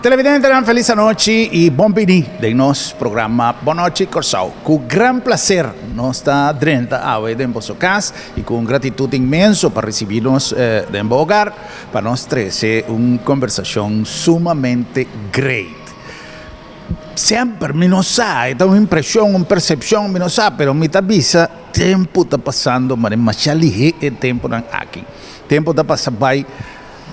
Televidentenan felis anochi y bon bini den nos programa Bon Nochi Kòrsou. Ku gran placer nos ta drenta awe den boso kas y ku un gratitud inmenso pa ricibi nos den bo hogar pa nos trece un conversacion sumamente great. Semper mi no sa, e ta un impresion, un percepcion, mi no sa, pero mi ta bisa tempo ta pasando mane masha lihe e temponan aki. Tempo ta pasa bai.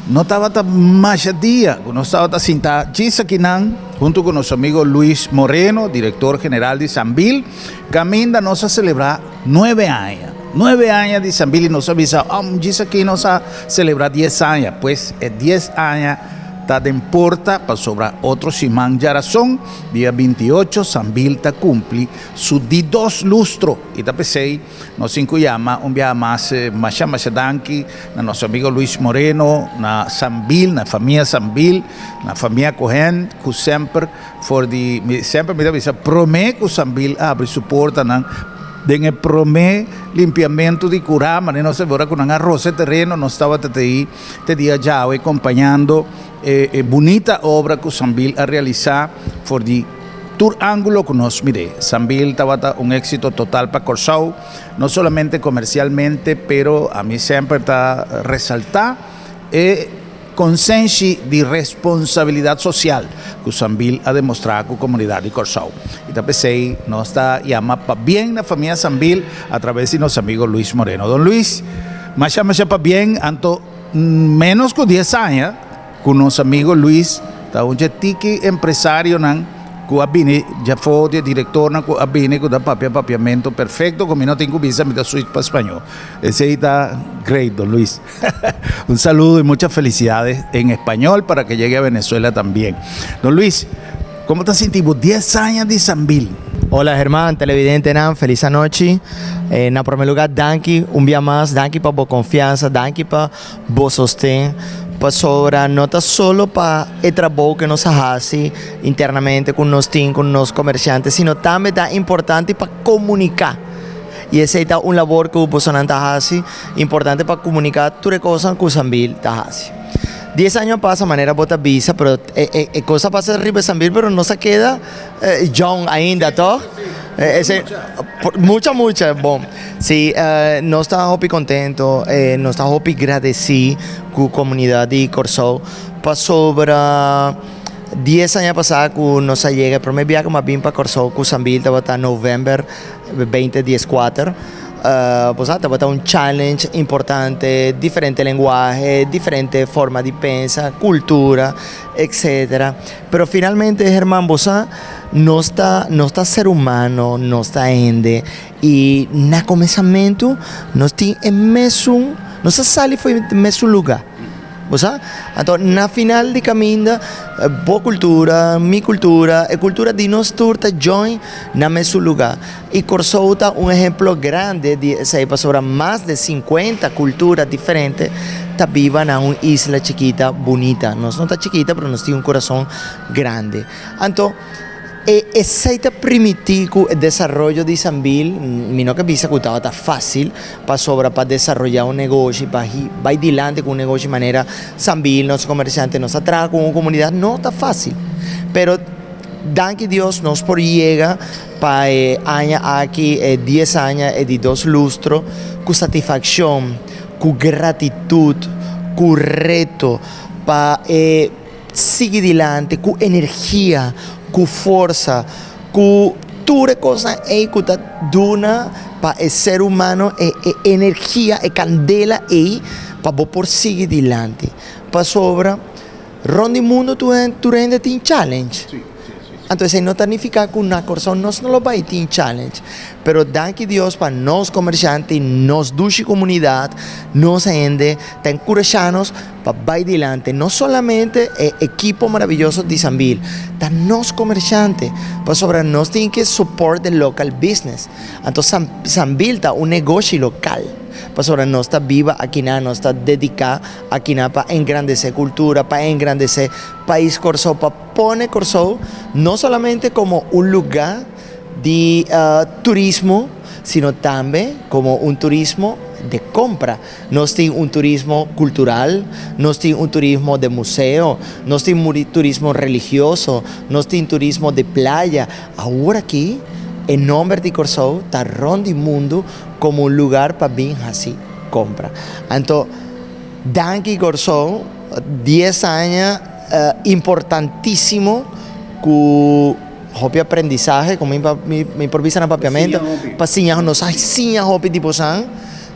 No tabata masha dia ku nos tabata sinta djis akinan huntu ku nos amigo Luis Moreno, direktor general di Sambil, kaminda nos a selebrá nuebe aña. Nuebe aña di Sambil i nos a bisa, oh, djis aki nos a selebrá dies aña. Pues e dies aña ta den porta pasobra otro siman djarason, dia 28, Sambil ta kumpli su di dos lustro i ta p'esei Nos tin cu yama un biaha mas masha masha danki na nos amigo Luis Moreno, na Sambil, na famia Sambil, na famia Cohen cu semper for di mi semper mi ta bisa prome cu Sambil a habri su portanan den e prome limpiamento di cura manera nos ta ora cu nan a rosa e tereno nos tabata te ahi te dia djawe compañando e bunita obra cu Sambil a realisa for di Tur ángulo ku nos mir'é, Sambil tabata un éksito total pa Kòrsou, no solamente komersialmente, pero ami semper ta resaltá e konsenshi di responsabilidat sosial ku Sambil a demostrá ku komunidat di Kòrsou. I ta p'esei nos ta yama pabien na famia Sambil a traves di nos amigo Luis Moreno. Don Luis, masha masha pabien, anto ménos ku dies aña, Ku nos amigo Luis ta un dje tiki empresarionan ku a bini djafó, dje direktornan ku a bini ku ta papia papiamentu perfekto ku mi no tin ku bisa mi ta switch pa spañó. Esei ta great don Luis. Un saludo y muchas felicidades en español para que llegue a Venezuela también. Don Luis, komo ta sinti bo dies aña di Sambil? Hola Germán, televidentenan, felis anochi. Na prome lugar danki un bia mas, danki pa bo konfiansa, danki pa bo sosten, pasobra no ta solo pa e trabou ke nos a hasi internamente ku nos tin ku nos komersiante, sino tambe ta importante pa komuniká. I esei ta un labor ku bosonan ta hasi, importante pa komuniká tur e kosnan ku Sambil ta hasi. Dies aña pasa manera bo ta bisa, pero e kos a pasa riba Sambil pero nos a keda jong ainda, tòg? Esei mucha mucha bon. Sí, nos ta hopi contento, nos ta hopi gradeci cu comunidad di Corsou pasobra dies aña pasa cu nos a yega, e prome bia cu mi a bin pa Corsou cu Sambil tabata november beinti dies kuater, bo sa tabata un challenge importante, diferente lenguahe, diferente forma di pensa, cultura, etcetera. Pero finalmente Herman bo sa nos ta nos ta ser humano, nos ta hende. I na komensamentu nos tin e mesun, nos a sali for e mesun lugá. Bo sa? Anto na final di kaminda bo kultura, mi kultura, e kultura di nos tur ta join na mesun lugá. I Kòrsou ta un ehemplo grandi di esei pasobra mas di sinkuenta kultura diferente ta biba na un isla chikita bunita. Nos no ta chikita pero nos tin un kurason grandi. Anto. E esei ta primiti ku e desaroyo di Sambil, mi no ke bisa ku tabata fásil pasobra pa desaroyá un negoshi, pa bai dilanti ku un negoshi manera Sambil, nos komersiante, nos a traha ku un komunidat, no ta fásil. Pero danki Dios nos por yega pa e aña aki, e dies aña, e di dos lustro, ku satisfakshon, ku gratitut, ku reto pa e. Sigui dilanti ku energia, ku forsa, ku tur e kosnan ei ku ta duna pa e ser humano e e energia, e kandela ei pa bo por sigui dilanti. Pasobra rònt di mundu tur hende tin challenge. Anto esei no ta nifiká ku na Kòrsou nos no lo bai tin challenge. Pero danki Dios pa nos komershante, nos dushi komunidat, nos hende ta enkurashá nos pa bai dilanti. No solamente e ekipo maraviyoso di Sambil, ta nos komershante, pasobra nos tin ke support the local business. Anto Sambil ta un negoshi lokal, pasobra nos ta biba akinan, nos ta dediká akinan pa engrandesé kultura, pa engrandesé pais Kòrsou, pa pone Kòrsou no solamente komo un lugá di turismo, sino tambe komo un turismo. de compra. Nos tin un turismo cultural, nos tin un turismo de museo, nos tin turismo religioso, nos tin turismo de playa. Awor aki e nomber di Kòrsou ta rond di mundu komo un lugar pa bin hasi kompra. Anto danki Kòrsou, dies aña importantísimo ku hopi aprendisahe, komo mi por bisa na papiamentu, pa siña nos a siña hopi di bosan.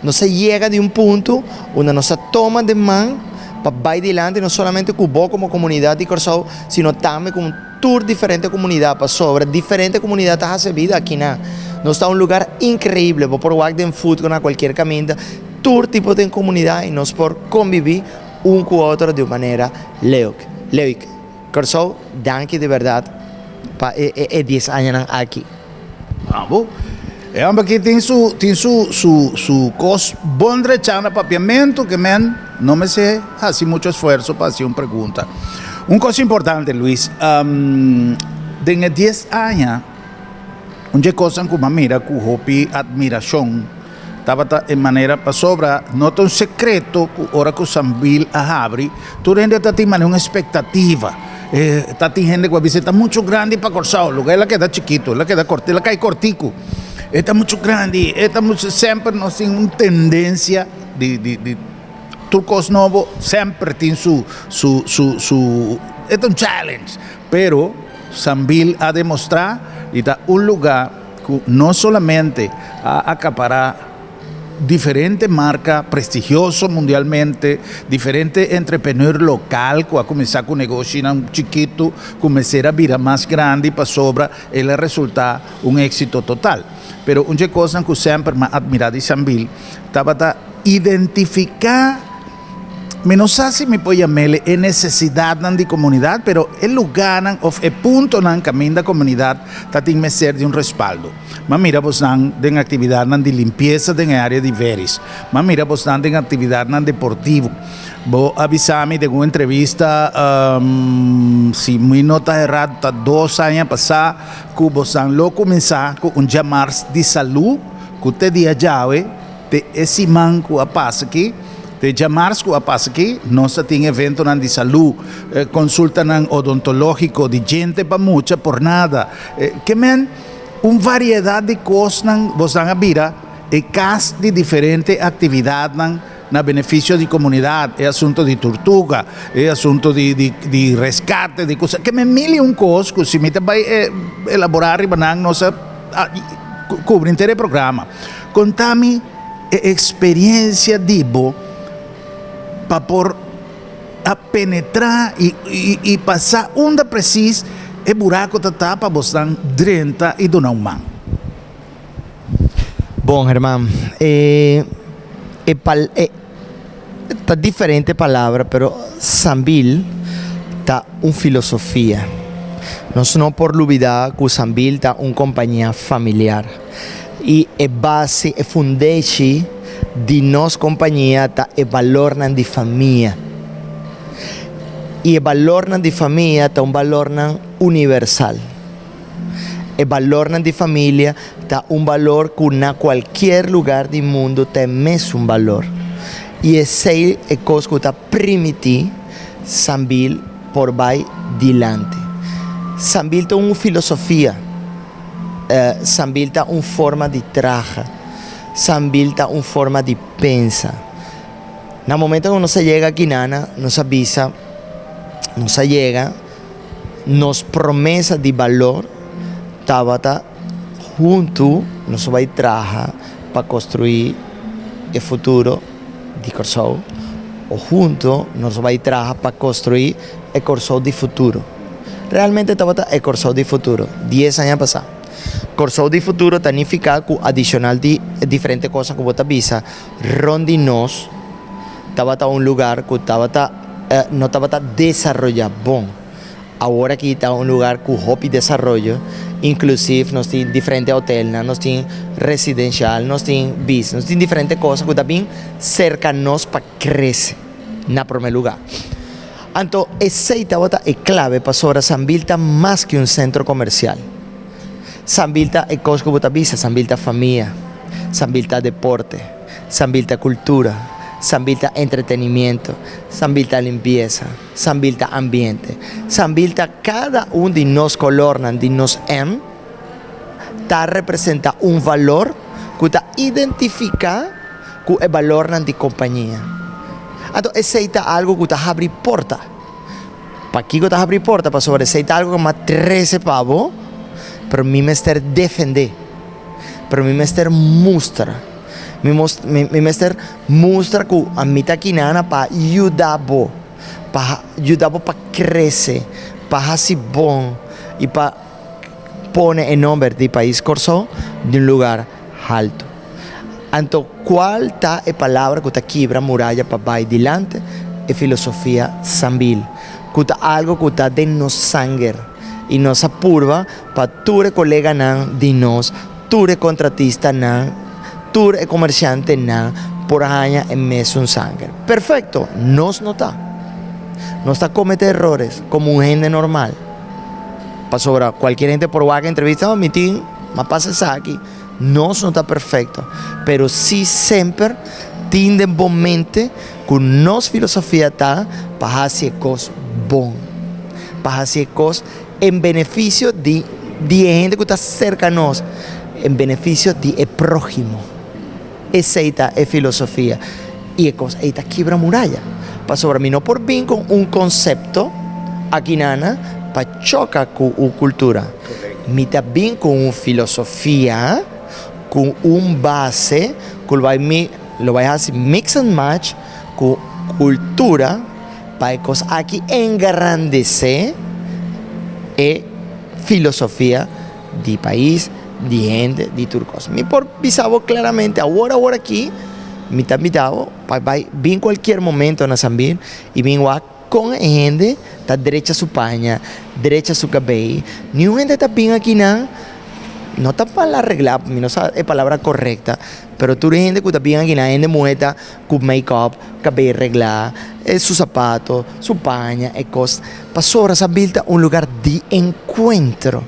Nos a yega di un punto unda nos a toma den man pa bai dilanti no solamente ku bo komo komunidat di Kòrsou, sino tambe ku tur diferente komunidat pasobra diferente komunidat ta hasi bida akinan. Nos ta un lugar inkreible, bo por wak den food na kualkier kaminda, tur tipo den komunidat i nos por kombibí un ku otro di un manera leuk. Leuk. Kòrsou, danki di bèrdat pa e e dies añanan aki. Abo, e homber aki tin su tin su su su kos bon drechá na papiamentu ke men no mester hasi mucho esfuerso pa hasi un pregunta. Un kos importante Luis, den e dies aña un dje kosnan ku mi a mira ku hopi admirashon tabata e manera pasobra no ta un sekreto ku ora ku Sambil a habri tur hende ta tin manera un espektativa. E ta tin hende ku a bisa e ta muchu grandi pa Kòrsou, lugar el a keda chikitu, el a keda kòrti, el a kai kòrtiku. E ta muchu grandi, e ta muchu, semper nos tin un tendensia di di di tur kos nobo semper tin su su su su e ta un challenge. Pero Sambil a demostrá di ta un lugá ku no solamente a akapará diferente marka prestigioso mundialmente, diferente entrepreneur lokal ku a kuminsá ku negoshinan chikitu ku mester a bira mas grandi pasobra el a resultá un éksito total. Pero un dje kosnan ku semper m'a atmirá di Sambil tabata identifiká. Mi no sa si mi por yam'el e nesesidatnan di komunidat, pero e lugánan òf e puntonan kaminda komunidat ta tin mester di un respaldo. M'a mira bosnan den aktividatnan di limpiesa den e área di Veris. M'a mira bosnan den aktividatnan deportivo. Bo a bisa mi den un entrevista, si mi no ta erá ta dos aña pasá, ku bosnan lo kuminsá ku un djamars di salú ku te dia djawe, Te e siman ku a pasa aki, te djamars ku a pasa aki, nos a tin eventonan di salú, konsultanan odontológiko, di djente pa mucha por nada. Ke men un variedat di kosnan bosnan a bira e kas di diferente aktividatnan na benefisio di komunidat, e asunto di turtuga, e asunto di di reskate di kusa. Ke men mil i un kos ku si mi ta bai elaborá riba nan nos a kubri henter e programa. Konta mi e eksperensia di bo pa por a penetrá i pasá unda presis e buraku ta ta pa bosnan drenta i duna un man. Bon, Herman, e e pal e ta diferente palabra, pero Sambil ta un filosofia. Nos no por lubidá ku Sambil ta un kompania familiar. I e base, e fundeshi di nos kompania ta e balornan di famia. I e balornan di famia ta un balornan universal. E balornan di familia ta un balor ku na kualkier lugar di mundu ta e mesun balor. I esei e kos ku ta primiti Sambil por bai dilanti. Sambil ta un filosofia. Sambil ta un forma di traha. Sambil ta un forma di pensa. Na momento ku nos a yega aki-nana, nos a bisa, nos a yega, nos promesa di balor tabata huntu nos a bai traha pa konstruí e futuro di Kòrsou o huntu nos a bai traha pa konstruí e Kòrsou di futuro. Realmente tabata e Kòrsou di futuro, dies aña pasá. Kòrsou di futuro ta nifiká ku adishonal di e diferente kosnan ku bo ta bisa rònt di nos tabata un lugar ku tabata no tabata desaroyá bon. Awor aki ta un lugar ku hopi desaroyo, inklusiv nos tin diferente hotelnan, nos tin residenshal, nos tin business, nos tin diferente kos ku ta bin serka nos pa krese na promé lugá. Anto esei tabata e clave pasobra Sambil ta mas ki un centro comercial. Sambil ta e cos cu bo ta bisa, Sambil ta famia, Sambil ta deporte, Sambil ta kultura, Sambil ta entretenimiento, Sambil ta limpiesa, Sambil ta ambiente, Sambil ta kada un di nos kolornan di nos M ta representa un valor ku ta identifiká ku e balornan di kompania. Anto esei ta algu ku ta habri porta. Pakiko ta habri porta? Pasobra esei ta algu ku mi a trese pa bo, pero mi mester defendé, pero mi mester mustra, mi mi mester mustra ku ami ta kinana pa yuda bo, pa yuda bo pa krese, pa hasi bon i pa pone e nomber di pais Kòrsou di un lugar haltu. Anto kual ta e palabra ku ta kibra muraya pa bai dilanti? E filosofia Sambil, ku ta algu ku ta den nos sanger i nos a purba pa tur e koleganan di nos, tur e kontratistanan, tur e komershantenan por haña e mesun sanger. Perfekto nos no ta. Nos ta komete erores komo un hende normal. Pasobra kualkier hende por wak entrevista, oh mi tin, m'a pasa esaki. Nos no ta perfecto, pero si semper tin den bo mente cu nos filosofia ta pa haci e cos bon, pa haci e cos en beneficio di di e hende cu ta cerca nos, en beneficio di e prohimo. Esey ta e filosofia y e cos ey ta kibra muraya, pasobra mi no por bin con un concepto akinana pa choca cu u cultura. Mi ta bin cu un filosofia, cu un base cu lo bay mi lo bay haci mix and match cu cultura pa e cos aki engrandece e filosofia di pais, di hende, di tur cos. Mi por bisa bo claramente awor awor aki mi ta bita bo pa bay bin cualkier momento na Sambil y bin wak Kon e hende ta drecha su paña, drecha su kabei? Niun hende ta bin akinan, no ta mal areglá, mi no sa e palabra korekta, pero tur e hende ku ta bin akinan, hende muhé ta ku make-up, kabei reglá, su sapato, su paña, e kos. Pasobra sa bil ta un lugar di enkuentro,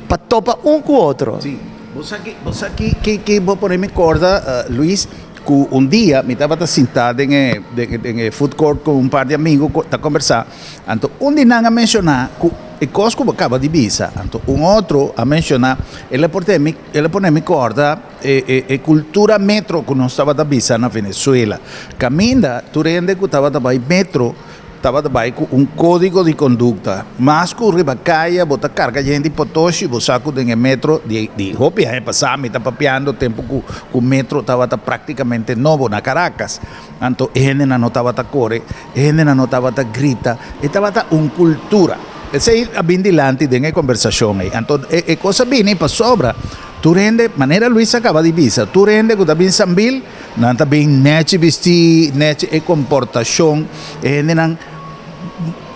pa topa un ku otro. Sí, bo sa ki, bo sa ki, ki, ki bo pone mi korda, Luis? Ku un dia mi tabata sintá den e den e food court ku un par di amigu ku ta kombersá, anto un di nan a menshoná ku e kos ku bo kaba di bisa, anto un otro a menshoná, el a port'é mi, el a pone mi kòrda e e e kultura metro ku nos tabata bisa na Venezuela. Kaminda tur hende ku tabata bai metro Tabata bai ku un kódigo di kondukta. Mas ku riba kaya bo ta karga yen di potoshi, bo sa ku den e metro di di hopi aña pasá mi ta papiando tempu ku ku metro tabata práktikamente nobo na Caracas. Anto e hendenan no tabata kore, e hendenan no tabata grita, e tabata un kultura. Esei a bin dilanti den e kombersashon ei. Anto e e kos a bini pasobra tur hende, manera Luis a kaba di bisa, tur hende ku ta bin Sambil, Nan ta bin nechi bistí, nechi e komportashon, e hendenan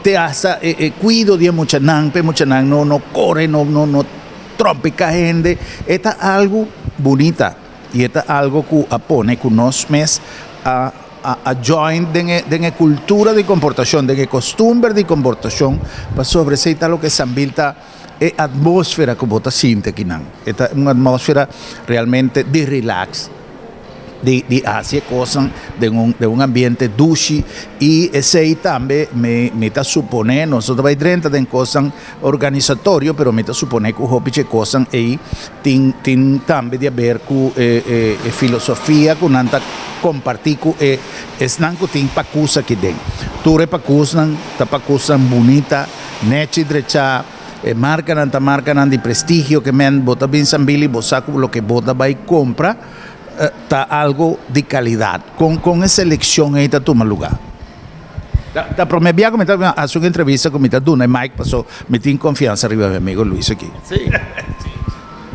te hasta e e kuido di e muchanan, pa e muchanan no no kore, no no no tròmpika hende. E ta algu bunita i e ta algu ku a pone ku nos mes a a a join den e den e kultura di komportashon, den e kostumber di komportashon, pasobra esei ta loke Sambil ta. E atmósfera ku bo ta sinti akinan, e ta un atmósfera realmente di relax, di di hasi e kosnan den un den un ambiente dushi i esei tambe mi mi ta suponé, nos no ta bai drenta den kosnan organisatorio, pero mi ta suponé ku hopi dje kosnan ei tin tin tambe di haber ku e e e filosofia ku nan ta kompartí ku e esnan ku tin pakus aki den. Tur e pakusnan ta pakusnan bunita. Nechi drechá, e markanan ta markanan di prestigio ke men bo ta bin Sambili bo sa ku loke bo ta bai kompra ta algo di kalidat. Kon kon e selekshon ei ta tuma lugá? Ta promé bia ku mi ta hasi un entrevista ku mi ta duna e mic paso mi tin konfiansa riba mi amigo Luis aki. Sí.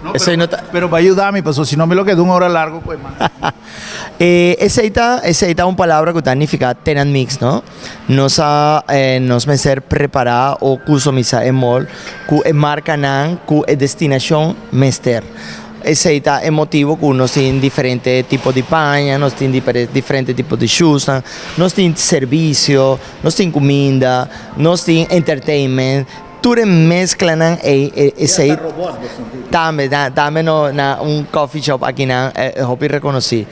No, pero, pero bo a yuda mi paso si no mi lo keda un ora largo ku e man. Esei ta esei ta un palabra ku ta nifiká tenant mix no. Nos a nos mester prepará o kustomisá e mall ku e markanan ku e destinashon mester. Esei ta e motibu ku nos tin diferente tipo di paña, nos tin diferente tipo di shusnan, nos tin servisio, nos tin kuminda, nos tin entertainment. Tur e mezclanan ey, esey tambe, tambe no na un coffee shop akinan hopi reconoci.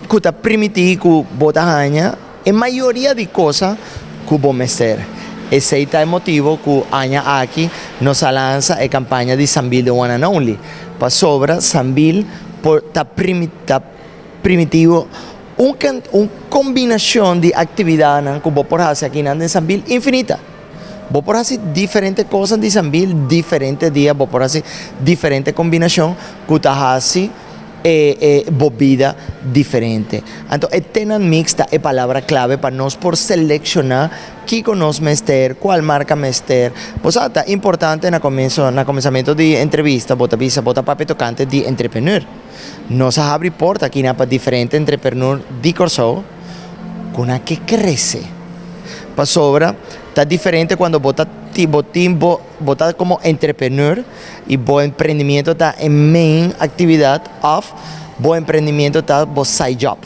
Cu ta primiti cu bo ta haña e mayoria di cosa cu bo mester. Esey ta e motibo cu aña aki nos a lansa e campaña di Sambil the one and only. Pasobra Sambil por ta ta primitivo un un combinacion di actividadnan cu bo por haci akinan den Sambil infinita. Bo por haci diferente cosnan di Sambil diferente dia, bo por haci diferente combinacion cu ta haci e e bo bida diferente. Anto e tenant mix ta e palabra clave pa nos por selecciona kico nos mester, cual marca mester. Bo sa ta importante na comienzo na comenzamento di entrevista bo ta bisa bo ta papia tocante di entrepreneur. Nos a habri porta akina pa diferente entrepreneur di Corsou cu nan ke crece. Pasobra ta diferente cuando bo ta bo tin bo bo ta como entrepreneur y bo emprendimiento ta e main actividad of bo emprendimiento ta bo side job.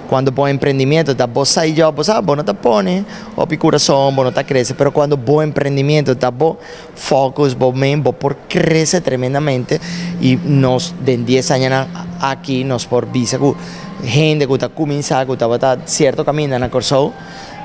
Cuando bo emprendimiento ta bo side job bo sa bo no ta pone hopi curason, bo no ta crece, pero cuando bo emprendimiento ta bo focus, bo main, bo por crece tremendamente y nos den dies añanan aki nos por bisa cu hende cu ta cuminsa cu tabata cierto caminda na Corsou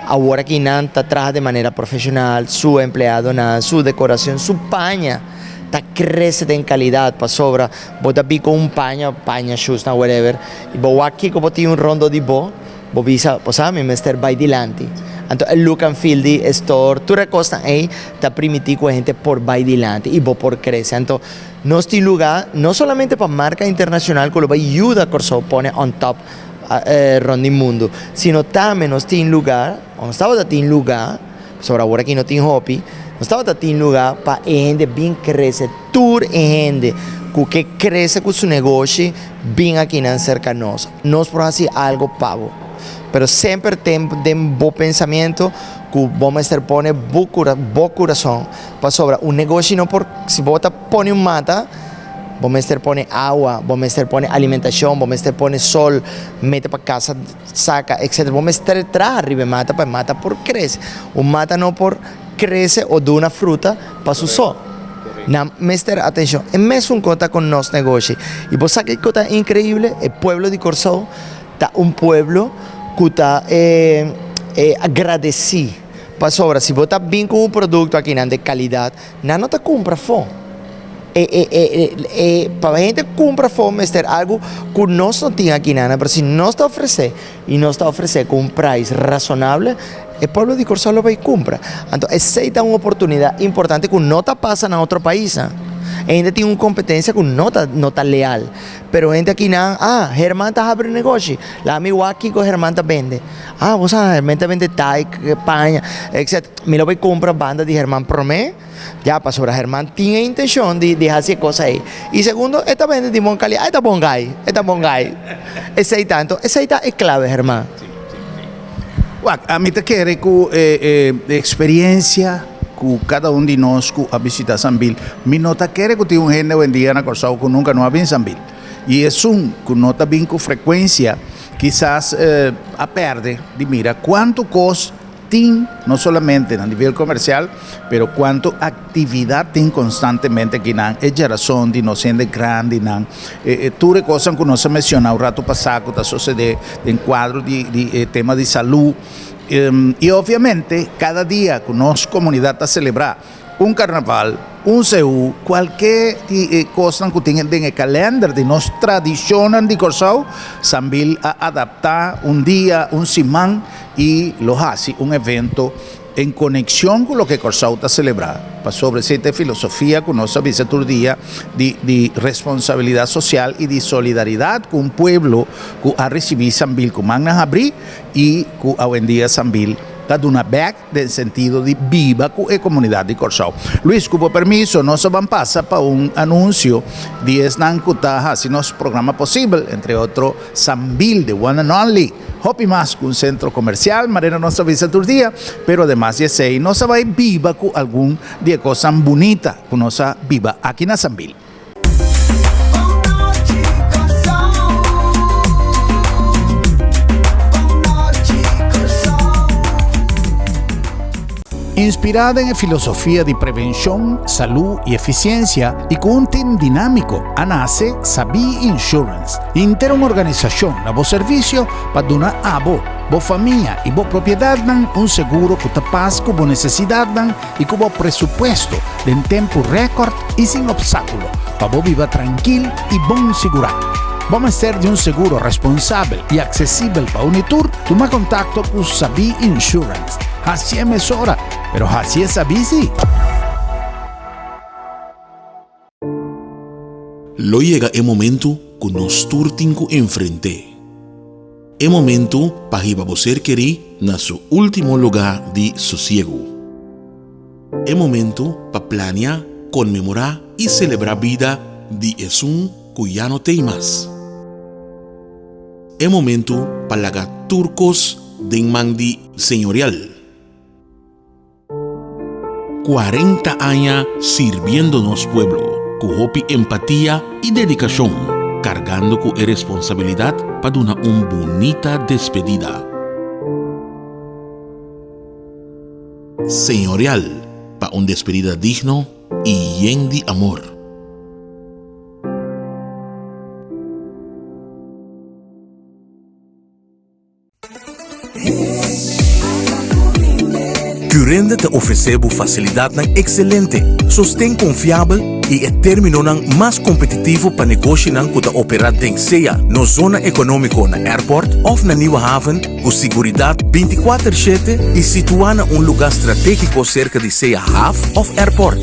awor aki nan ta traha di manera profesional, su empleadonan, su decoracion, su paña ta crece den calidad pasobra bo ta bi cu un paña, paña, shoesnan, whatever, y bo wak kico bo tin un rondo di bo. Bo bisa, bo sa, mi mester bai dilanti. Anto e look and feel di e store, tur e kosnan ei ta primiti ku e hende por bai dilanti i bo por krese. Anto nos tin lugá no solamente pa marka internashonal ku lo bai yuda Kòrsou pone on top rònt di mundu, sino tambe nos tin lugá, o nos tabata tin lugá, pasobra awor aki no tin hopi, nos tabata tin lugá pa e hende bin krese, tur e hende ku ke krese ku su negoshi bin akinan serka nos. Nos por haci algo pa bo, pero semper ten den bo pensamiento cu bo mester pone bo bo curason, pasobra un negoshi no por, si bo ta pone un mata, bo mester pone awa, bo mester pone alimentacion, bo mester pone sol, mete pa casa, saca, etcetera. Bo mester traha riba e mata pa e mata por crece. Un mata no por crece o duna fruta pa su so. Nan mester atencion. E mesun cos ta con nos negoshi. Y bo sa kico ta increible? E pueblo di Corsou ta un pueblo cu ta agradeci. Pasobra si bo ta bin cu un producto akinan di calidad, nan no ta cumpra afo. Pa hende cumpra afo mester algo cu nos no tin akinan. Pero si nos ta ofrece y nos ta ofrece cu un prijs razonable, e pueblo di Corsou lo bay cumpra. Anto esey ta un oportunidad importante cu no ta pasa na otro paisnan. E hende tin un competencia cu no ta no ta leal. Pero hende akinan, ah, Herman ta habri negoshi, laga mi wak kico Herman ta bende. Ah, bo sa Herman ta bende tai, paña, etc. Mi lo bay cumpra banda di Herman prome. Ya, pasobra Herman tin e intencion di di haci e cosa ey. Y segundo, e ta bende di bon calidad. E ta bon guy, e ta bon guy. Esey ta. Anto, esey ta e clave, Herman. Wak, ami ta kere ku e e experiencia ku kada un di nos ku a bishita Sambil, mi no ta kere ku tin un hende awendia na Kòrsou ku nunka no a bin Sambil. I esun ku no ta bin ku frekuensia kisas a pèrdè di mira kuantu kos Tin, no solamente na nivel comercial, pero cuanto actividad tin constantemente akinan, e djerason di nos hende grandinan, e tur e cosnan cu nos a menciona un rato pasa cu ta sucede den cuadro di di e tema di salud. Y obviamente cada dia cu nos comunidad ta celebra un carnaval, un seú, cualke di e cosnan cu tin den e calender di nos tradicionnan di Corsou, Sambil a adapta un dia, un siman y lo haci un evento en conexion cu loke Corsou ta celebra, pasobra esey ta e filosofia cu nos a bisa tur dia di di responsabilidad social y di solidaridad cu un pueblo cu a ricibi Sambil cu mannan habri y cu awendia Sambil ta duna bek. Den sentido di biba ku e komunidat di Kòrsou. Luis, ku bo permiso nos a ban pasa pa un anunsio di esnan ku ta hasi nos programa posibel, entre otro Sambil, the one and only, hopi mas ku un sentro komersial, manera nos ta bisa tur dia, pero ademas di esei nos a bai biba ku algun di e kosnan bunita ku nos a biba aki na Sambil. Inspirá den e filosofia di prevenshon, salú i efisiensia i ku un tim dinámiko, a nase Sabí Insurance, henter un organisashon na bo servisio pa duna abo, bo famia i bo propiedatnan un seguro ku ta pas ku bo nesesidatnan i ku bo presupuesto den tempu rèkòrt i sin opstákulo pa bo biba trankil i bon sigurá. Bo mester di un seguro responsabel i aksesibel pa un i tur? Tuma kontakto ku Sabí Insurance. Hasié mesora, pero hasié sabí sí! Lo yega e momentu ku nos tur tin ku enfrent'é. E momentu pa hiba bo ser kerí na su último lugá di sosiegu. E momentu pa plania, konmemorá i selebrá bida di esun ku ya no t'ei mas. E momentu pa laga tur kos den man di Señorial. Kuarenta aña sirbiendo nos pueblo ku hopi empatia i dedikashon, kargando ku e responsabilidat pa duna un bunita despedida. Señorial pa un despedida digno i yen di amor. Curinde ta ofresé bo fasilidatnan ekselente, sosten konfiabel i e términonan mas kompetitivo pa negoshinan ku ta operá den sea nos zona ekonómiko na Airport òf na Nieuwe Haven ku siguridat bintikuater shete i situá na un lugá stratégiko serka di sea haf òf airport.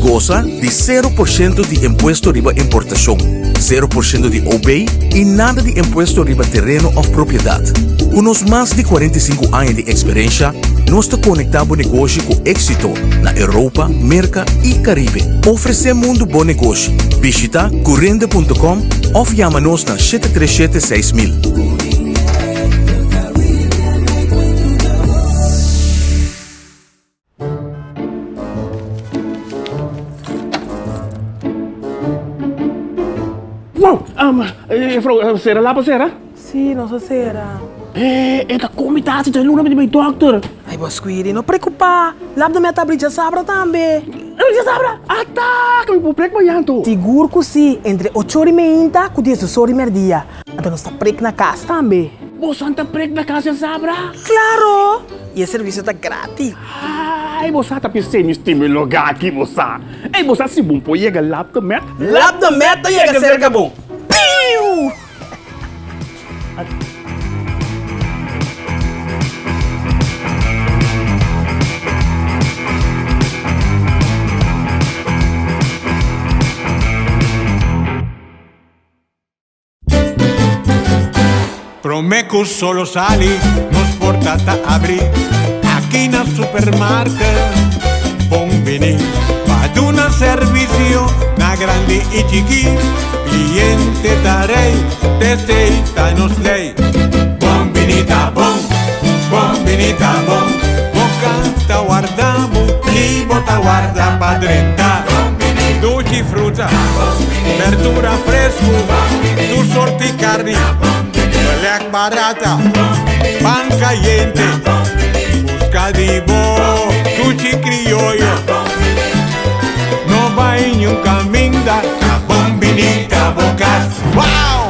Gosa di sero por shento di impuesto riba importashon, sero por shento di OB i nada di impuesto riba tereno òf propiedat. Ku nos mas di 45 aña di eksperensha, nos ta konektá bo negoshi ku éksito na Europa, Merka i Karibe. Ofresé mundu bo negoshi. Bishitá curinde punto com òf yama nos na 737 6000. Wow! Um, juffrouw, sera lapa sera? Sí, nos a sera. Eh, e ta komi tasi ta luna mi di bai dokter. Ai, bo Squiri, no preocupa. Lap de mi a ta abri djasabra tambe. Abri djasabra? Ata, ku mi por prek mañan to. Sigur ku si, entre ocho ora i meinta ku diesdos ora i merdia. Anto nos ta prek na kas tambe. Boso ta prek na kas djasabra? Claro! I e servisio ta gratis. Ai, bo sa ta pis'é mi stima e lugá aki, bo sa. Ei, bo sa si bon por yega Lap de Met? Lap de Met ta yega serka bo. Piu! Prome cu solo sali, nos porta ta abri aki na supermarket. Bon bini pa duna servicio na grandi y chiki. Cliente ta rey, t'esey ta nos ley. Bon bini ta bon, bon bini ta bon. Bo canta warda bo y bo ta warda pa drenta. Dushi fruta, berdura fresku, tur sorti karni, belèk barata, pan kayente, buska di bo dushi krioyo. No bai niun kaminda, ta bon bini ta bo kas. Wow!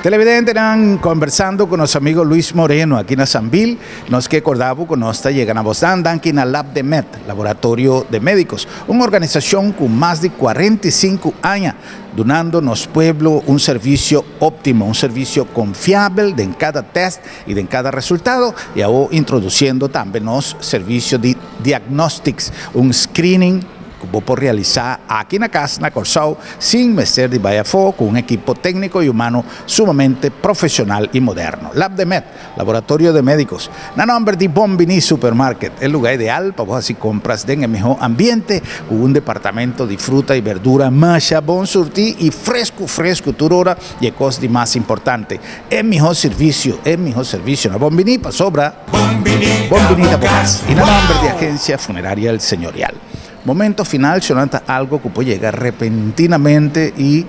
Televidentenan, conversando cu nos amigo Luis Moreno aki na Sambil, nos ke corda bo cu nos ta yega na bosnan danki na Lab de Med, Laboratorio de Medicos, un organisacion cu mas di 45 aña dunando nos pueblo un servicio optimo, un servicio confiabel den cada test y den cada resultado, y awo introduciendo tambe nos servicio di diagnostics, un screening ku bo por realisá aki na kas na Kòrsou sin mester di bai afó ku un ekipo tékniko i humano sumamente profeshonal i moderno. Labdemed, Laboratorio de Médicos, na nòmber di Bon Biní Supermarket, e lugá ideal pa bo hasi kompras den e mihó ambiente ku un departamento di fruta i berdura masha bon surtí i fresku fresku tur ora i e kos di mas importante, e mihó servisio, e mihó servisio na Bon Biní pasobra Bon Biní Bon ta Biní bo ta bo kas. kas i na nòmber di Wow! Agensia Funeraria El Señorial. Momento final shona ta algo ku por yega repentinamente i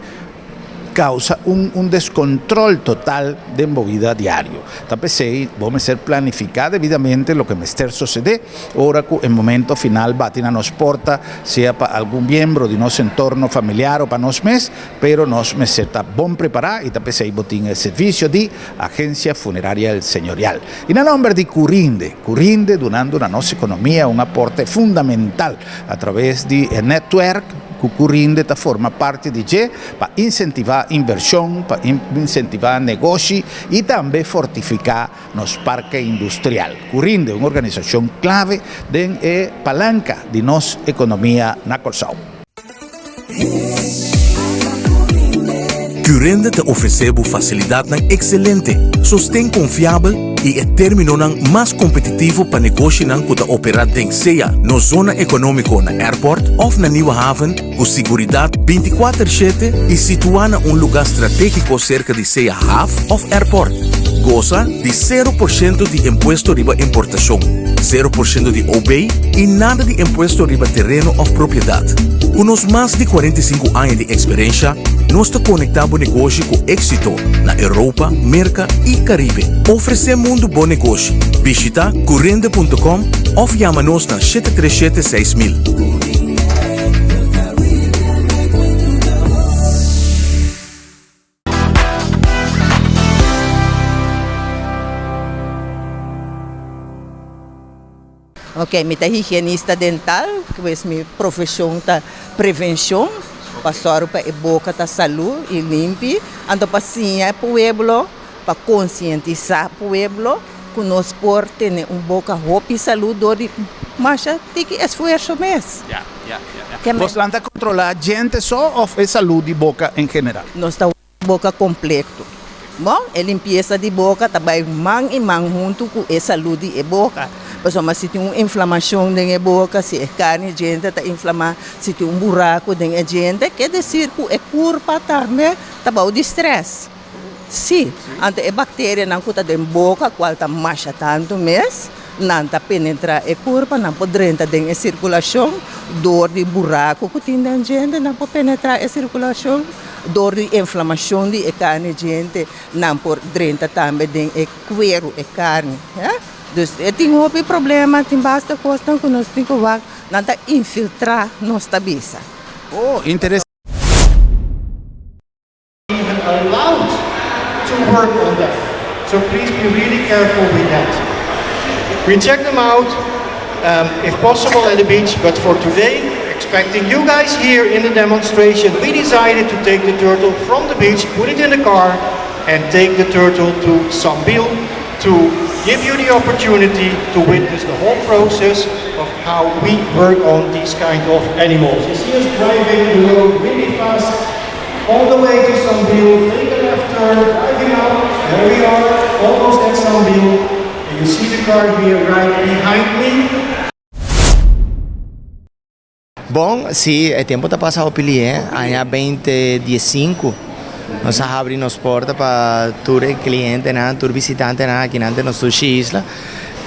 causa un un descontrol total den bo bida diario. Ta p'esey bo mester planifica debidamente loke mester sosede ora cu e momento final bati na nos porta, sea pa algun miembro di nos entorno familiar o pa nos mes, pero nos mester ta bon prepara y ta p'esey bo tin e servicio di Agencia Funeraria El Señorial. Y na nomber di Curinde, Curinde dunando na nos economia un aporte fundamental a traves di e netwerk cu Curinde ta forma parti di dje pa incentiva inversion, pa incentiva negoshi y tambe fortifica nos parke industrial. Curinde, un organisacion clave den e palanca di nos economia na Corsou. Curinde ta ofresé bo fasilidatnan ekselente, sosten konfiabel i e términonan mas kompetitivo pa negoshinan ku ta operá den sea nos zona ekonómiko na Airport òf na Nieuwe Haven ku siguridat bintikuater shete i situá na un lugá stratégiko serka di sea haf òf airport. Gosa di sero por shento di impuesto riba importashon, sero por shento di OB i nada di impuesto riba tereno òf propiedat. Ku nos mas di 45 aña di eksperensha, nos ta konektá bo negoshi ku éksito na Europa, Merka i Karibe. Ofresé mundu bo negoshi. Bishitá curende punto com òf yama nos na 737 6000. Ok, mi ta higienista dental, pues mi profesion ta prevencion, pa sòru pa e boca ta salú y limpi, anto pa siña e pueblo, pa concientisa pueblo cu nos por tene un boca hopi salú dor di masha tiki esfuerso mes. Ya, ya, ya. Bosnan ta controla djente so of e salú di boca en general? Nos ta Boka kompleto. Bon, e limpiesa di boka ta bai man i man huntu ku e salú di e boka. Pasobra si tin un inflamashon den e boka, si e karni djente ta inflamá, si tin un buraku den e djente, ke desir ku e kurpa tambe ta bou di strès. Sí, anto e bakterianan ku ta den boka, kual ta masha tantu mes, Nan ta penetrá e kurpa, nan por drenta den e sirkulashon dor di buraku ku tin den djente, nan por penetrá e sirkulashon dor di inflamashon di e karni djente, nan por drenta tambe den e kueru, e karni. Dus e tin hopi problema, tin basta kosnan ku nos tin ku wak, nan ta infiltrá nos ta bisa. Oh, interesante. even allowed to work on them. So please be really careful with that. We check them out, um, if possible at the beach, but for today, expecting you guys here in the demonstration, we decided to take the turtle from the beach, put it in the car, and take the turtle to Sambil to give you the opportunity to witness the whole process of how we work on these kind of animals. You see us driving the road really fast all the way to Sambil, take a left turn, driving up, there we are, almost at Sambil. And you see the car here right behind me. Bon, si, e tempo ta pasa hopi lihe. Aña beinti diesinku nos a habri nos porta pa tur e klientenan, tur bisitantenan akinan den nos dushi isla.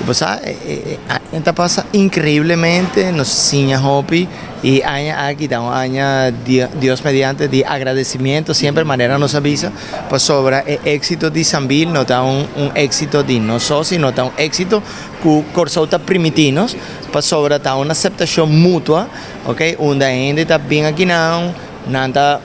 I bo sa, e aña ta pasa inkreiblemente, nos siña hopi i aña aki ta un aña Dios mediante di agradesimiento siemper manera nos a bisa pasobra e éksito di Sambil no ta un éksito di nos so sino ta un éksito ku Kòrsou ta primiti nos pasobra ta un aseptashon mutua ok unda hende ta bin akinan nan ta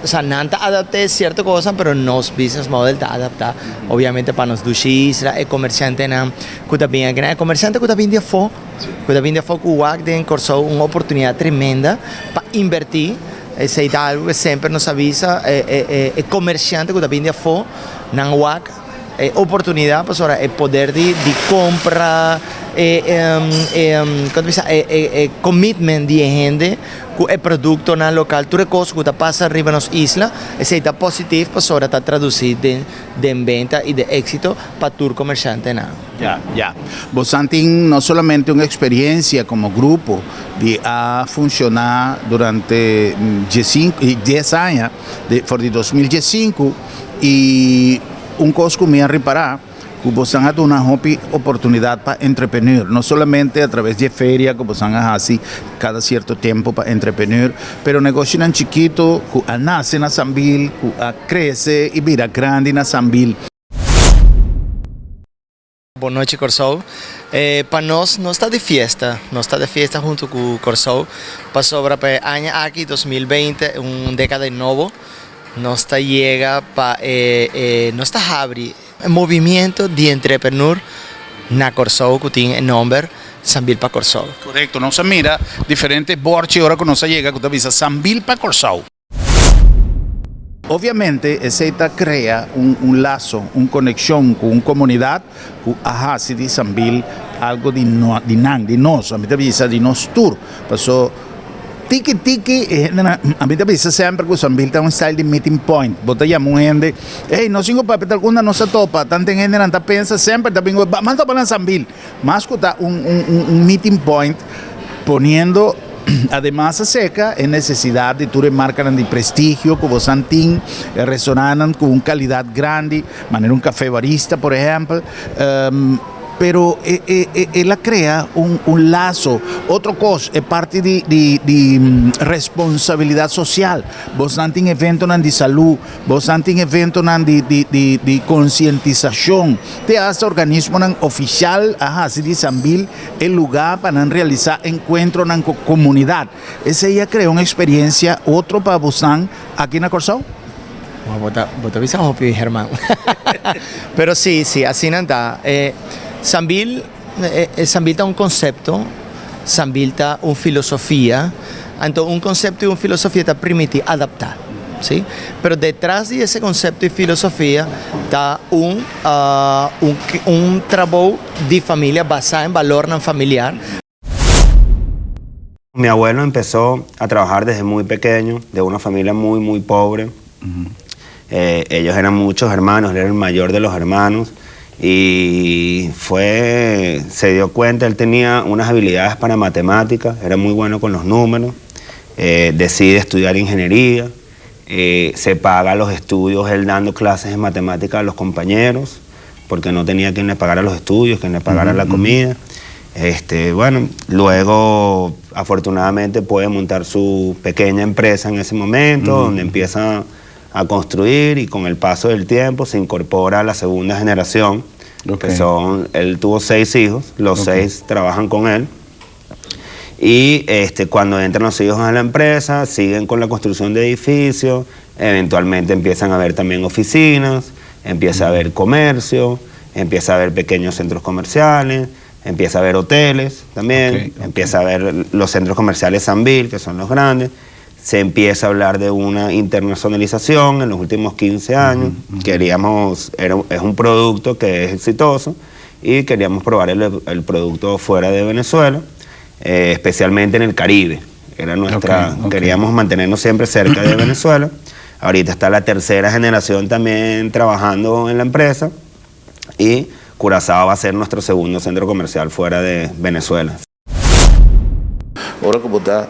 osea nan ta adapt'é sierto kosnan pero nos business model ta adaptá obiamente pa nos dushi isla e komersiantenan ku ta bin akinan e komersiante ku ta bin di afó ku ta bin di afó ku wak den Kòrsou un oportunidat tremenda pa invertí esei ta algu ku semper nos a bisa e komersiante ku ta bin di afó nan wak e oportunidat pasobra e poder di kompra e kon ta bisa e commitment di e hende ku e produktonan lokal tur e kos ku ta pasa riba nos isla esei ta positif pasobra ta tradusí den benta i den éksito pa tur komershantenan. Ya, ya. Bosan tin no solamente un eksperensia komo grupo di a funshoná durante dies aña, for di 2015, i un kos ku mi a ripará. ku bosan a duna hopi oportunidat pa entrepreneur, no solamente a traves di e feria ku bosan a hasi kada sierto tempu pa entrepreneur, pero negoshinan chikitu ku a nase na Sambil, ku a krese i bira grandi na Sambil. Bon nochi Kòrsou. Pa nos, nos ta di fiesta. Nos ta di fiesta huntu ku Kòrsou pasobra pa e aña aki, 2020, un dékada nobo, nos ta yega pa e e nos ta habri e movimiento di entrepreneur na Kòrsou ku tin e nòmber Sambil pa Kòrsou. Korekto, nos a mira diferente bòrchi ora ku nos a yega ku ta bisa Sambil pa Kòrsou. Obviamente esei ta krea un laso, un konekshon ku un komunidat ku a hasi di Sambil algo di di nan, di nos, ami ta bisa di nos tur. Paso tiki tiki e hendenan, ami ta bisa semper ku Sambil ta un style di meeting point. Bo ta yama un hende, ey nos tin ku papia tal unda nos a topa, tanten hendenan ta pensa semper ta bin ku ban topa na Sambil. Mas ku ta un un meeting point poniendo ademas acerca e necesidad di tur e marcanan di prestigio cu bosan tin, e restaurantnan cu un calidad grandi, manera un Café Barista por ehempel, pero e e e el a crea un un lazo. Otro cos, e parti di di di responsabilidad social, bosnan tin eventonan di salud, Bosnan tin eventonan di di di di konsientisashon. Te asta organismonan ofishal a hasi di Sambil e lugá pa nan realisá enkuentronan ku komunidat. Esei a krea un eksperiensia otro pa bosnan aki na Kòrsou? Bo bo ta bo ta bisa hopi Herman. Pero si si asina ta. E Sambil e Sambil ta un konsepto, Sambil ta un filosofia. Anto un konsepto i un filosofia ta primiti adaptá, si. Pero detras di ese konsepto i filosofia ta un un un trabou di familia basá en balornan familiar. Mi abuelo empezó a trabajar desde muy pequeño, de una familia muy, muy pobre. Eh, ellos eran muchos hermanos, él era el mayor de los hermanos. Y fue, se dio cuenta, él tenía unas habilidades para matemáticas, era muy bueno con los números, eh, decide estudiar ingeniería, eh, se paga los estudios él dando clases de matemáticas a los compañeros, porque no tenía quien le pagara los estudios, quien le pagara la comida. Este, bueno, luego afortunadamente puede montar su pequeña empresa en ese momento, donde empieza a construir y con el paso del tiempo se incorpora a la segunda generación, que son, él tuvo seis hijos, los seis trabajan con él. Y este, cuando entran los hijos a la empresa, siguen con la construcción de edificios, eventualmente empiezan a haber también oficinas, empieza a haber comercio, empieza a haber pequeños centros comerciales, empieza a haber hoteles también, empieza a haber los centros comerciales Sambil, que son los grandes. Se empieza a hablar de una internacionalización en los últimos 15 años. Queríamos, era, es un producto que es exitoso y queríamos probar el, el producto fuera de Venezuela, eh, especialmente en el Caribe. Era nuestra, queríamos mantenernos siempre cerca de Venezuela. Ahorita está la tercera generación también trabajando en la empresa y Curazao va a ser nuestro segundo centro comercial fuera de Venezuela. Ora ku bo ta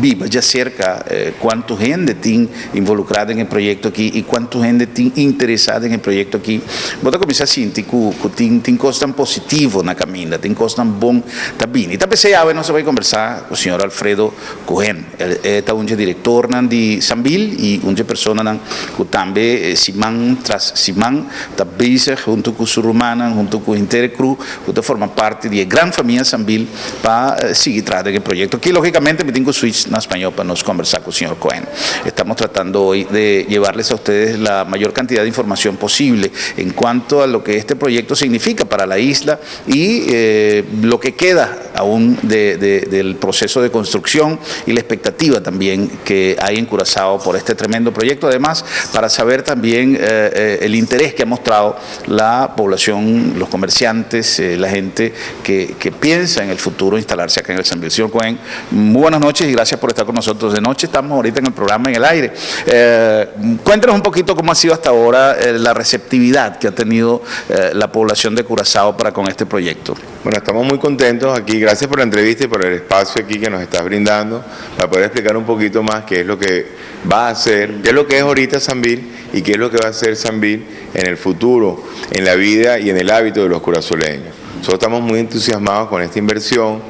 biba djaserka, kuantu hende tin involukrá den e proyekto aki i kuantu hende tin interesá den e proyekto aki, bo ta kuminsá sinti ku ku tin tin kosnan positivo na kaminda, tin kosnan bon ta bini. Ta p'esei awe nos a bai kombersá ku señor Alfredo Cohen. E ta un dje direktornan di Sambil i un dje personanan ku tambe siman tras siman ta bezig huntu ku su rumannan, huntu ku henter e crew ku ta forma parti di e gran famia Sambil pa sigui traha den e proyecto aki. Logicamente mi tin cu switch na spañol pa nos conversa cu señor Cohen. Estamos tratando hoy de llevarles a ustedes la mayor cantidad de información posible en cuanto a lo que este proyecto significa para la isla y lo que queda aún de, de, del proceso de construcción y la expectativa también que hay en Curazao por este tremendo proyecto. Además, para saber también el interés que ha mostrado la población, los comerciantes, la gente que, que piensa en el futuro instalarse acá en el Sambil. Señor Cohen, muy buenas noches. noches y gracias por estar con nosotros de noche. Estamos ahorita en el programa en el aire. Eh, cuéntanos un poquito cómo ha sido hasta ahora eh, la receptividad que ha tenido eh, la población de Curazao para con este proyecto. Bueno, estamos muy contentos aquí. Gracias por la entrevista y por el espacio aquí que nos estás brindando para poder explicar un poquito más qué es lo que va a hacer, qué es lo que es ahorita Sambil y qué es lo que va a hacer Sambil en el futuro, en la vida y en el hábito de los curazoleños. Nosotros estamos muy entusiasmados con esta inversión,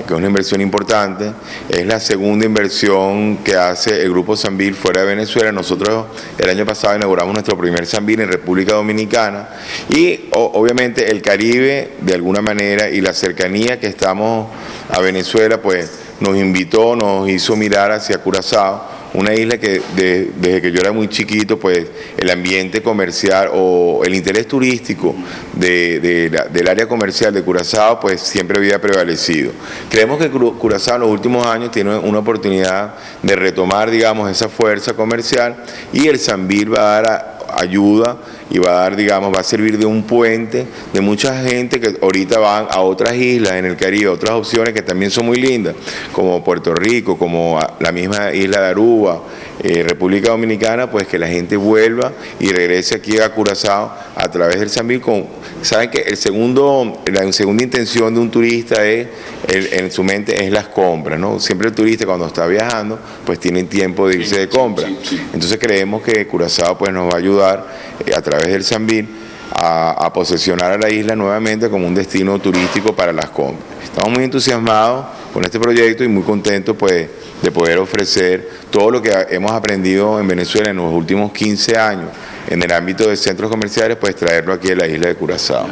que es una inversión importante. Es la segunda inversión que hace el Grupo Sambil fuera de Venezuela. Nosotros el año pasado inauguramos nuestro primer Sambil en República Dominicana y obviamente el Caribe de alguna manera y la cercanía que estamos a Venezuela pues nos invitó, nos hizo mirar hacia Curazao una isla que desde que yo era muy chiquito, pues el ambiente comercial o el interés turístico del área comercial de Curazao, pues siempre había prevalecido. Creemos que Curazao en los últimos años tiene una oportunidad de retomar, digamos, esa fuerza comercial y el Sambil va a dar ayuda y va a dar, digamos, va a servir de un puente de mucha gente que ahorita van a otras islas en el Caribe, otras opciones que también son muy lindas, como Puerto Rico, como la misma isla de Aruba, eh, República Dominicana, pues que la gente vuelva y regrese aquí a Curazao a través del Sambil. Con, saben que el segundo, la segunda intención de un turista es, en su mente, es las compras, ¿no? Siempre el turista cuando está viajando, pues tiene tiempo de irse de compra. Entonces creemos que Curazao pues nos va a ayudar eh, a través del Sambil a, a posesionar a la isla nuevamente como un destino turístico para las compras. Estamos muy entusiasmados con este proyecto y muy contentos pues de poder ofrecer todo lo que hemos aprendido en Venezuela en los últimos 15 años en el ámbito de centros comerciales, pues traerlo aquí a la isla de Curazao.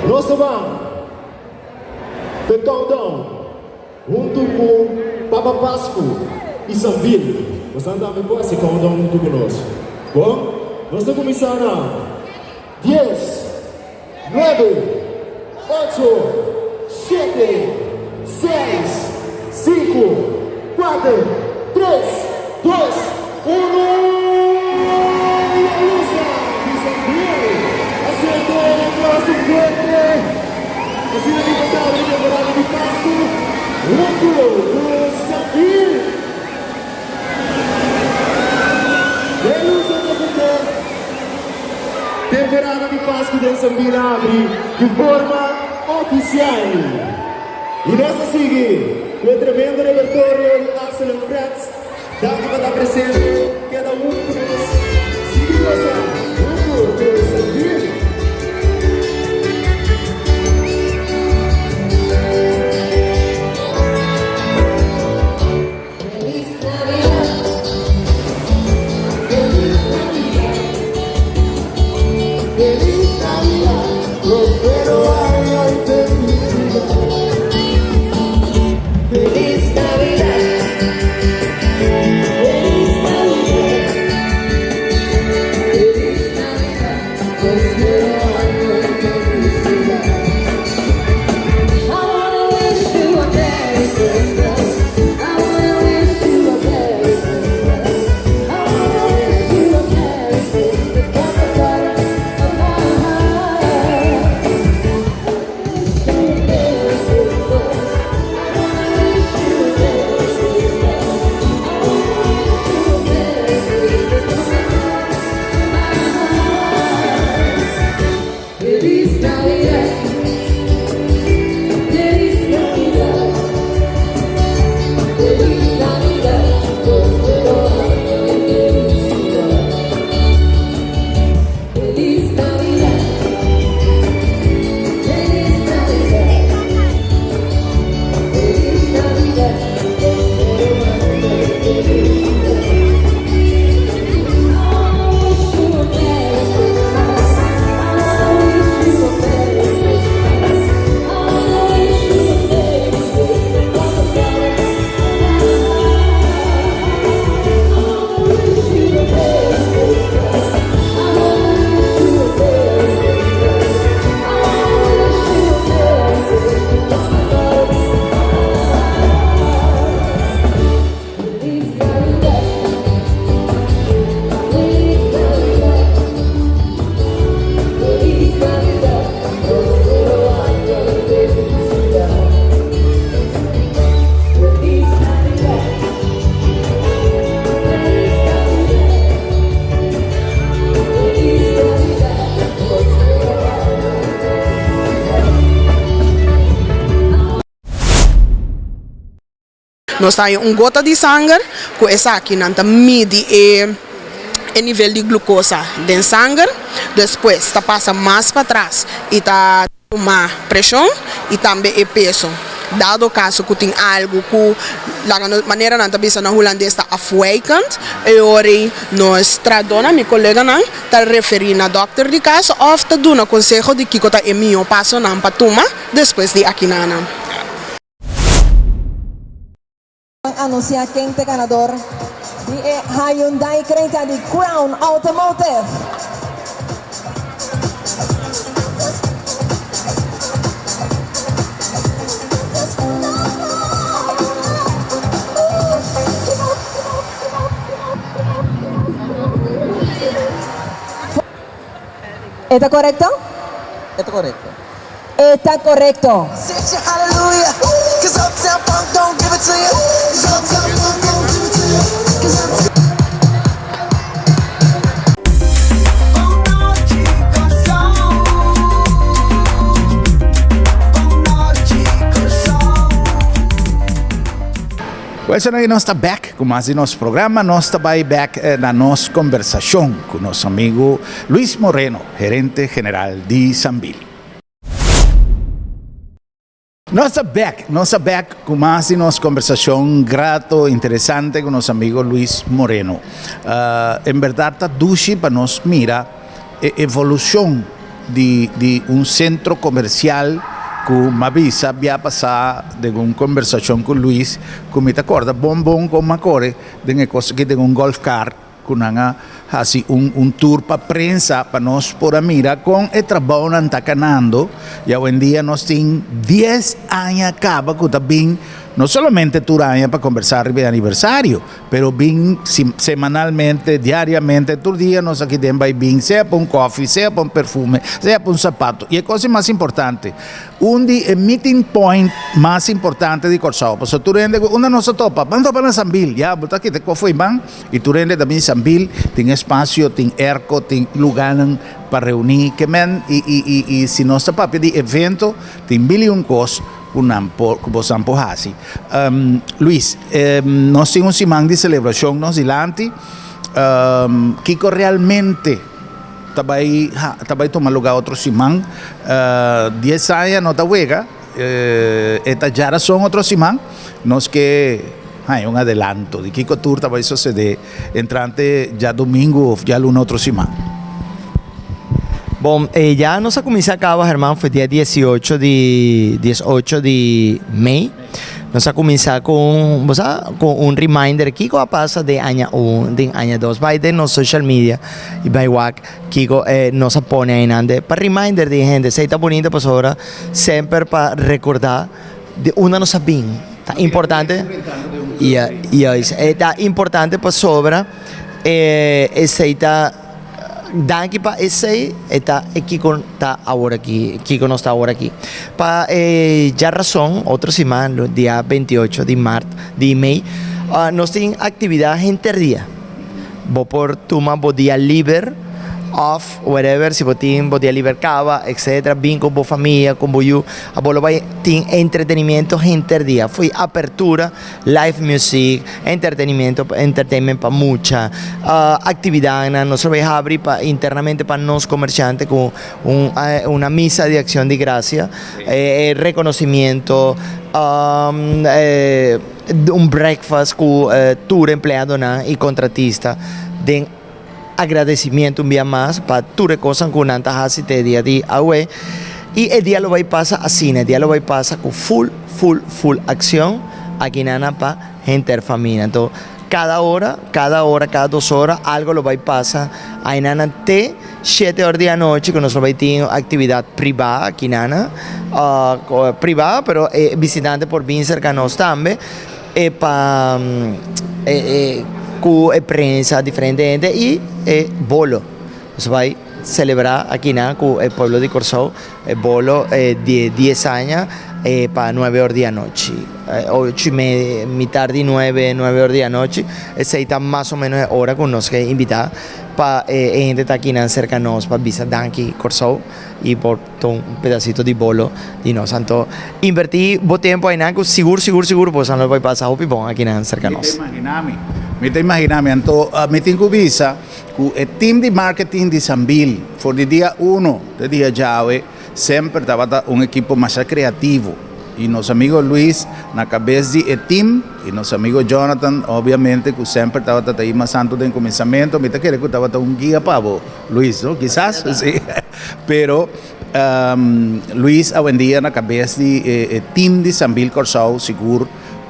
Nos ta ban p'e countdown huntu ku Papa Pasku i Sambil. Boso tambe por hasi countdown huntu ku nos. Bon, nos ta kuminsá na dies, nuebe, ocho, shete, seis, sinku, kuater, tres, dos, unu! I e lusnan di Sambil a suelta un aplauso fuerte. Asina mi ta sabi di temporada di Pasku huntu ku Sambil. E lusnan ta sende. Temporada di Pasku den Sambil a habri di forma ofisial. I nos ta sigui ku e tremendo repertorio di Axel and Friends. Danki pa ta presente. Keda huntu ku nos. Sigui gosa huntu ku Sambil. Nos ta haña un gota di sanger, ku esaki nan ta midi e e nivel di glukosa den sanger. Despues ta pasa mas patras i ta tuma preshon i tambe e peso. Dado kaso ku tin algu ku laga nos manera nan ta bisa na hulandes ta afwijkend, e ora ei nos trahadónan, mi koleganan, ta referí na dòkter di kas òf ta duna konseho di kiko ta e mihó pasonan pa tuma despues di akinanan. Anuncia ken t'e ganador di e Hyundai Creta di Crown Automotive. E ta corecto? E ta corecto. E ta corecto. Well señor nos ta back cu mas di nos programa. Nos ta bay back na nos conversacion cu nos amigo Luis Moreno, gerente general di Sambil. Nos ta back, nos ta back cu mas di nos conversacion grato, interesante cu nos amigo Luis Moreno. En berdad ta dushi pa nos mira e evolucion di di un centro comercial cu m'a bisa bia pasa den un conversacion cu Luis cu mi ta corda bon bon con m'a core den e cos aki den un golf cart Ku nan a hasi un un tour pa prensa pa nos por a mira kon e trabounan ta kanando i awendia nos tin dies aña kaba ku ta bin no solamente tur aña pa kombersá riba e aniversario pero bin semanalmente, diariamente, tur dia nos aki den bai bin sea pa un kòfi, sea pa un perfume, sea pa un sapato i e kos mas importante Un di e meeting point mas importante di Kòrsou, pasobra tur hende ku unda nos a topa, ban topa na Sambil, ya bo ta kita kòf eiban i tur hende ta bin Sambil, tin espasio, tin airco, tin lugánan pa reuní ke men i i i i si nos ta papia di evento tin mil i un kos ku nan por ku bosan por hasi. Luis, nos tin un siman di selebrashon nos dilanti, kiko realmente Ta bai ta bai tuma luga otro siman. Dies aña no ta wega, e ta djarason otro siman. Nos ke haña un adelanto di kiko tur ta bai sosede entrante djadumingu of djaluna otro siman. Bon, ya nos a kuminsá kaba Herman, foi dia diesiocho di diesocho di mei. Nos a kuminsá ku un, bo sa, ku un reminder kiko a pasa den aña un, den aña dos. Bai den nos social media i bai wak kiko e nos a pone einan de pa reminder di e hende. Esei ta bunito pasobra semper pa rekordá di unda nos a bin. Ta importante, ya, juist. E ta importante pasobra e esei ta. Danki pa esei, e ta e kiko ta awor aki, kiko nos ta awor aki. Pa e djarason, otro siman, lo dia 28 di mart, di mei, nos tin aktividat henter dia. Bo por tuma bo dia liber òf whatever, si bo tin bo dia liber kaba, etcetera, bin ku bo famia, ku bo yu, abo lo bai tin entretenimiento henter dia. Fo'i apertura. Live music, entretenimiento, entertainment pa mucha, actividadnan, nos lo bay habri pa internamente pa nos comerciante cu un una misa di accion di gracia, reconocimiento, un breakfast cu tur empleadonan y contratista den agradecimiento un bia mas pa tur e cosnan cu nan ta haci te dia di awe y e dia lo bay pasa asina, e dia lo bay pasa cu full full full accion aki nan pa henter famia. Anto cada ora, cada ora, cada dos ora algo lo bay pasa aynan te shete ora di anochi cu nos lo bay tin actividad priva aki nan, priva pero e visitante por bin cerca nos tambe. E pa e ku e prensa diferente hende i e bolo. Nos bai selebrá akinan ku e pueblo di Kòrsou e bolo di dies aña pa nuebe or di anochi. Ocho i media, mitar di nuebe, nuebe or di anochi, esei ta mas o menos e ora ku nos ke invitá pa e hende ta akinan serka nos pa bisa danki Kòrsou i por tuma un pedasito di bolo di nos. Anto invertí bo tempu ainan ku sigur sigur sigur boso lo bai pasa hopi bon akinan serka nos. Mi ta imaginá mi, mi ta imaginá mi. Anto mi tin ku bisa ku e team di marketing di Sambil for di dia uno te dia djawe semper tabata un ekipo masha kreativo i nos amigo Luis na kabes di e team i nos amigo Jonathan obviamente ku semper tabata ta ei mas anto den kuminsamentu. Mi ta kere ku tabata un guia pa bo Luis, no? Kisas si. Pero Luis awendia na kabes di e team di Sambil Kòrsou sigur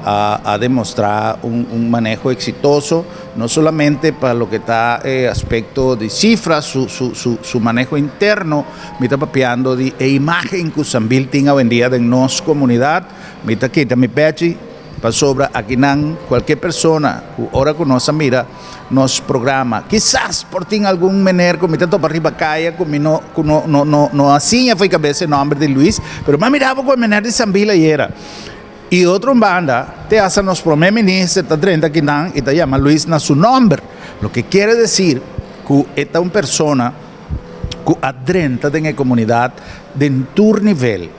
a demostrá un maneho eksitoso, no solamente pa loke ta e aspekto di sifra, su su maneho interno, mi ta papiando di e imágen ku Sambil tin awendia den nos komunidat. Mi ta kita mi pechi pasobra akinan kualke persona ku ora ku nos a mira nos programa. Kisas por tin algun meneer ku mi ta topa riba kaya ku mi no ku no no no no a siña fo'i kabes e nòmber di Luis, pero mi a mira bo ku e meneer di Sambil ayera. I otro un banda, te hasta nos prome minister ta drenta akinan i ta yama Luis na su nòmber, loke kiere desir ku e ta un persona ku a drenta den e komunidat den tur nivel.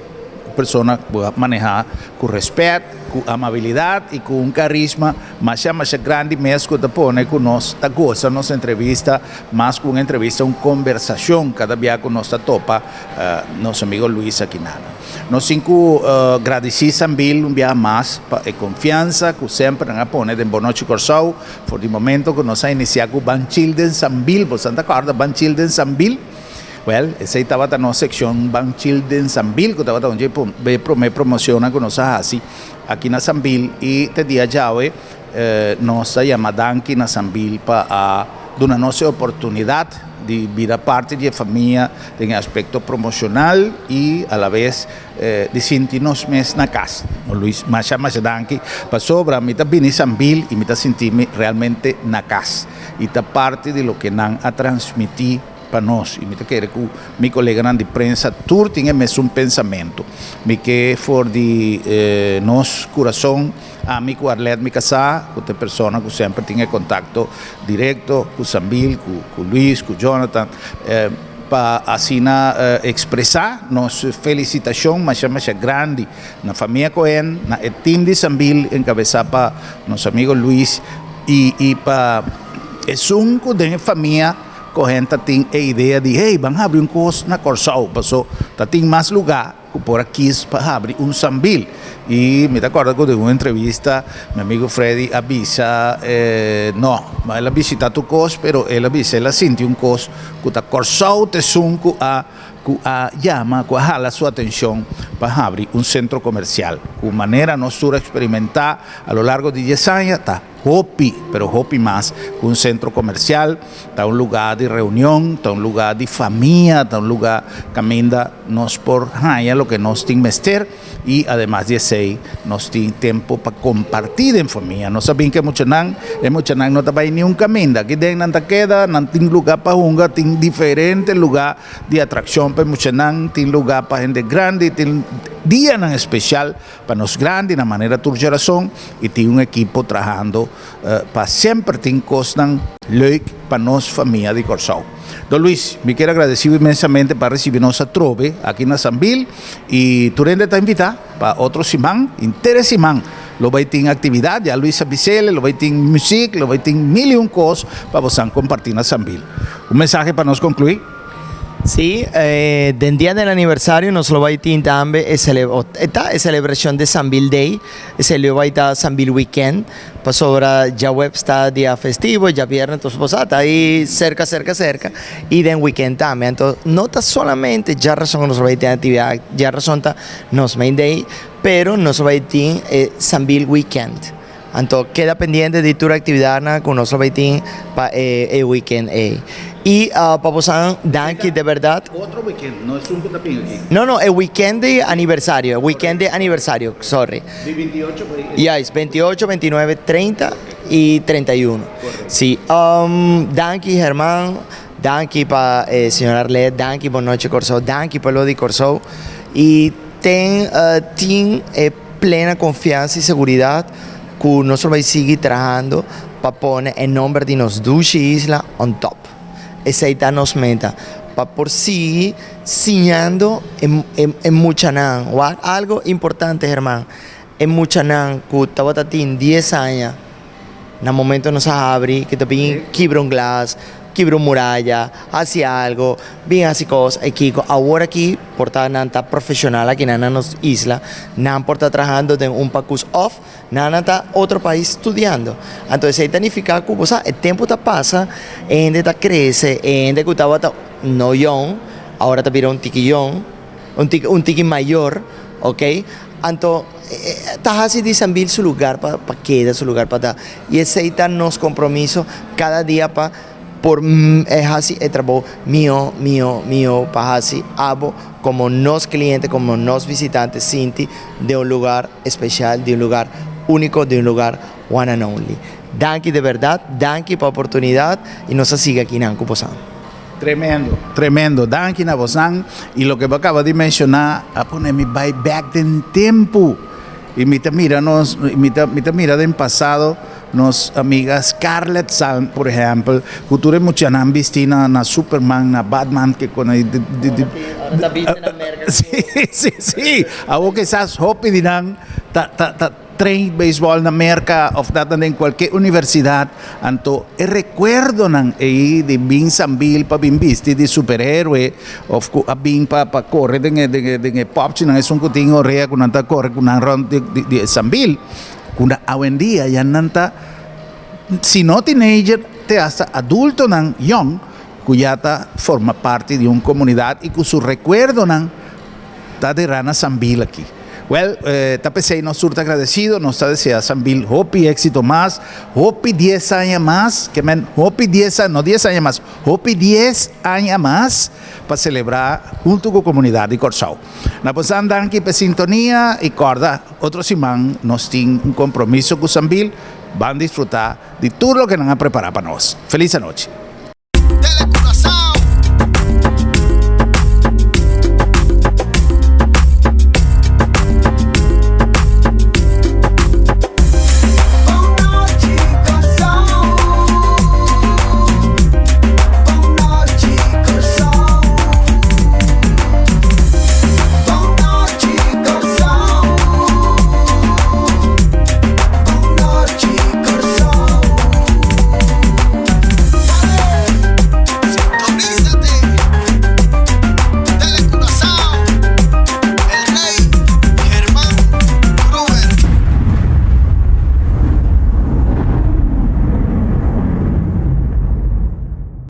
Un persona ku a manehá ku rèspèt, ku amabilidat i ku un karisma masha masha grandi mes ku ta pone ku nos ta gosa nos entrevista mas ku un entrevista un kombersashon kada bia ku nos ta topa nos amigo Luis Aquinana. Nos tin ku gradisí Sambil un biaha mas pa e konfiansa ku semper nan a pone den Bon Nochi Kòrsou for di momento ku nos a inisiá ku Ban Chil den Sambil. Boso ta kòrda Ban Chil den Sambil? Wèl, esei tabata nos sekshon Ban Chil den Sambil ku tabata un dje e promé promoshonnan ku nos a hasi aki na Sambil i te dia djawe nos ta yama danki na Sambil pa a duna nos e oportunidat di bira parti di e famia den e aspekto promoshonal i alabes di sinti nos mes na kas. Luis, masha masha danki pasobra mi ta bini Sambil i mi ta sinti mi realmente na kas i ta parti di loke nan a transmití. pa nos y mi ta kere cu mi coleganan di prensa tur tin e mesun pensamento. Mi ke for di nos curason, ami cu Arlette mi casá, cu ta e persona cu semper tin e contacto directo cu Sambil, cu Luis, cu Jonathan, pa asina expresa nos felicitacion masha masha grandi na famia Cohen, na e team di Sambil encabesa pa nos amigo Luis y pa esun cu den e famia Cohen ta tin e idea di hey ban habri un kos na Kòrsou paso ta tin mas lugá ku por a kis pa habri un Sambil. I mi ta kòrda ku den un entrevista mi amigu Freddy a bisa no ma el a bishita tur kos pero el a bisa el a sinti un kos ku ta Kòrsou ta esun ku a ku a yama ku a hala su atenshon pa habri un sentro komersial ku manera nos tur a eksperimentá a lo largo di dies aña ta Hopi, pero hopi mas ku un sentro komersial, ta un lugá di reunion, ta un lugá di famia, ta un lugá kaminda nos por haña loke nos tin mester i ademas di esei nos tin tempu pa kompartí den famia. Nos a bin ku e muchanan, e muchanan no ta bai niun kaminda, aki den nan ta keda, nan tin lugá pa hunga, tin diferente lugá di atrakshon pa e muchanan, tin lugá pa hende grandi, tin dianan espesial Pa nos grandi na manera tur djerason y tin un ekipo trahando pa semper tin cosnan leuk pa nos famia di Corsou. Don Luis, mi kier agradecibo inmensamente pa ricibi nos atrobe aki na Sambil y tur hende ta invita pa otro siman, inter e siman lo bay tin actividad, ya Luis a bisele, lo bay tin muziek, lo bay tin mil y un cos pa bosan comparti na Sambil. Un mensahe pa nos conclui? Sí, den dia del aniversario nos lo bai tin tambe e e ta e celebracion de Sambil Day, esei lo bai ta Sambil Weekend, pasobra djaweps ta dia festivo, djabierne entonces bo sa ta ahí cerca cerca cerca y den weekend tambe, anto no ta solamente djarason nos lo bai tin actividad, djarason ta nos main day, pero nos lo bai tin e Sambil Weekend. Anto keda pendiente di tur actividadnan cu nos lo bay tin pa e weekend ey. Y pa bosan danki de berdad. Otro weekend, no esun cu ta bin aki. No, no, e weekend di aniversario, e weekend di aniversario, sorry. Di 28 bay. Juist, 28, 29, 30 y 31. Si, danki Herman. Danki pa señor Arlet, danki Bon Nochi Kòrsou, danki pueblo di Kòrsou i ten tin e plena konfiansa i seguridat ku nos lo bai sigui trahando pa pone e nomber di nos dushi isla on top. Esei ta nos meta, pa por sigui siñando e muchanan. Wak algo importante Herman, e muchanan ku tabata tin dies aña na momento nos a habri ku ta bin kibra un glas, kibra un muraya, hasi algo, bin hasi kos e kiko. Awor aki por ta nan ta profeshonal aki nan na nos isla, nan por ta trahando den un pakus òf Nan a ta otro pais studiando. Anto esei ta nifiká ku bo sa e tempu ta pasa, e hende ta krese, e hende ku tabata no yòn, awor ta bira un tiki yòn, un tiki un tiki mayor, oke. Anto ta hasi di Sambil su lugar pa pa keda, su lugar pa ta. I esei ta nos kompromiso kada dia pa por hasi e trabou mihó, mihó, mihó pa hasi abo komo nos kliente, komo nos visitante sinti den un lugar especial, di un lugar unico, di un lugar one and only. Danki de berdad, danki pa oportunidad y nos a sigui aki nan cu bosan. Tremendo, tremendo. Danki na bosan y loke bo a caba di menciona a pone mi bay bek den tempo y mi ta mira nos, mi ta mi ta mira den pasado nos amiga Scarlett Salm por ehempel cu tur e muchanan bisti na na Superman, na Batman ke con di di di Si si si awor kisas hopi di nan ta ta ta train beisbòl na Merka òf ta den kualke universidat anto e rekuerdonan ei di bin Sambil pa bin bisti di superhéroe òf ku a bin pa pa kore den e den e den e pòpchinan esun ku tin orea ku nan ta kore ku nan rònt di di di e Sambil ku na awendia ya nan ta si no teenager te asta adultonan yòn ku ya ta forma parti di un komunidat i ku su rekuerdonan ta derá na Sambil aki. Wèl, ta p'esei nos tur ta agradesido, nos ta deseá Sambil hopi éksito mas, hopi dies aña mas, ke men hopi dies aña, no dies aña mas, hopi dies aña mas pa selebrá huntu ku komunidat di Kòrsou. Na bosan danki p'e sintonia i kòrda otro siman nos tin un kompromiso ku Sambil, ban disfrutá di tur loke nan a prepará pa nos. Felis anochi.